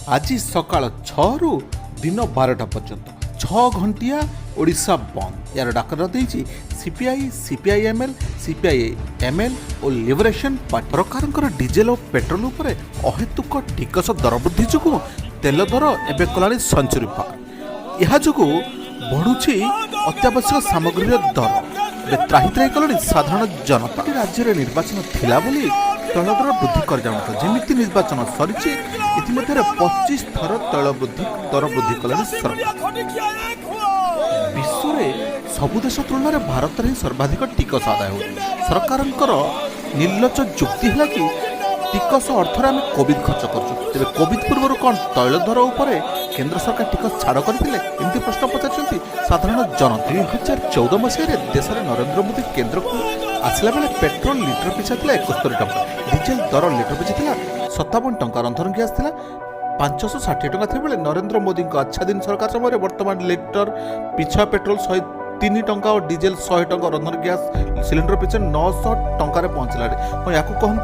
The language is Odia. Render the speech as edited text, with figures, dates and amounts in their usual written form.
ଆଜି ସକାଳ 6ରୁ ଦିନ 12ଟା ପର୍ଯ୍ୟନ୍ତ 6 ଘଣ୍ଟିଆ ଓଡ଼ିଶା ବନ୍ଦ। ଏହାର ଡାକରା ଦେଇଛି ସିପିଆଇ, ସିପିଆଇଏମ୍ଏଲ୍, ସିପିଆଇଏମ୍ଏଲ୍ ଓ ଲିବରେସନ୍ ପାର୍ଟି। ସରକାରଙ୍କର ଡିଜେଲ ଓ ପେଟ୍ରୋଲ ଉପରେ ଅହେତୁକ ଟିକସ ଦର ବୃଦ୍ଧି ଯୋଗୁଁ ତେଲ ଦର ଏବେ କଲାଣି ସେଞ୍ଚୁରୀ ପାର। ଏହା ଯୋଗୁଁ ବଢ଼ୁଛି ଅତ୍ୟାବଶ୍ୟକ ସାମଗ୍ରୀର ଦର। ଏବେ ତ୍ରାହି ତ୍ରାହି କଲେଣି ସାଧାରଣ ଜନତା। ରାଜ୍ୟରେ ନିର୍ବାଚନ ଥିଲା ବୋଲି ତୈଳ ଦର ବୃଦ୍ଧି କରାଯାଉନଥିଲା। ଯେମିତି ନିର୍ବାଚନ ସରିଛି, ଇତିମଧ୍ୟରେ 25 ଥର ତୈଳ ଦର ବୃଦ୍ଧି କଲେଣି ସରକାର। ବିଶ୍ୱରେ ସବୁ ଦେଶ ତୁଳନାରେ ଭାରତରେ ହିଁ ସର୍ବାଧିକ ଟିକସ ଆଦାୟ ହେଉଛି। ସରକାରଙ୍କର ନିର୍ଲଜ୍ଜ ଯୁକ୍ତି ହେଲା କି ଟିକସ ଅର୍ଥରେ ଆମେ କୋଭିଡ ଖର୍ଚ୍ଚ କରୁଛୁ। ତେବେ କୋଭିଡ ପୂର୍ବରୁ କ'ଣ ତୈଳ ଦର ଉପରେ କେନ୍ଦ୍ର ସରକାର ଟିକସ ଛାଡ଼ କରିଥିଲେ? ଏମିତି ପ୍ରଶ୍ନ ପଚାରିଛନ୍ତି ସାଧାରଣ ଜନତା। 2014 ମସିହାରେ ଦେଶରେ ନରେନ୍ଦ୍ର ମୋଦି କେନ୍ଦ୍ରକୁ ଆସିଲା ବେଳେ ପେଟ୍ରୋଲ ଲିଟର ପିଛା ଥିଲା 71 ଟଙ୍କା, ଡିଜେଲ ଦର ଲିଟର ପିଛା ଥିଲା 57 ଟଙ୍କା, ରନ୍ଧନ ଗ୍ୟାସ୍ ଥିଲା 560 ଟଙ୍କା ଥିବାବେଳେ ନରେନ୍ଦ୍ର ମୋଦିଙ୍କ ଆଚ୍ଛାଦିନ ସରକାର ସମୟରେ ବର୍ତ୍ତମାନ ଲିଟର ପିଛା ପେଟ୍ରୋଲ 103 ଟଙ୍କା ଓ ଡିଜେଲ 100 ଟଙ୍କା, ରନ୍ଧନ ଗ୍ୟାସ୍ ସିଲିଣ୍ଡର ପିଛା 900 ଟଙ୍କାରେ ପହଞ୍ଚିଲାଣି। ହଁ, ୟାକୁ କହନ୍ତି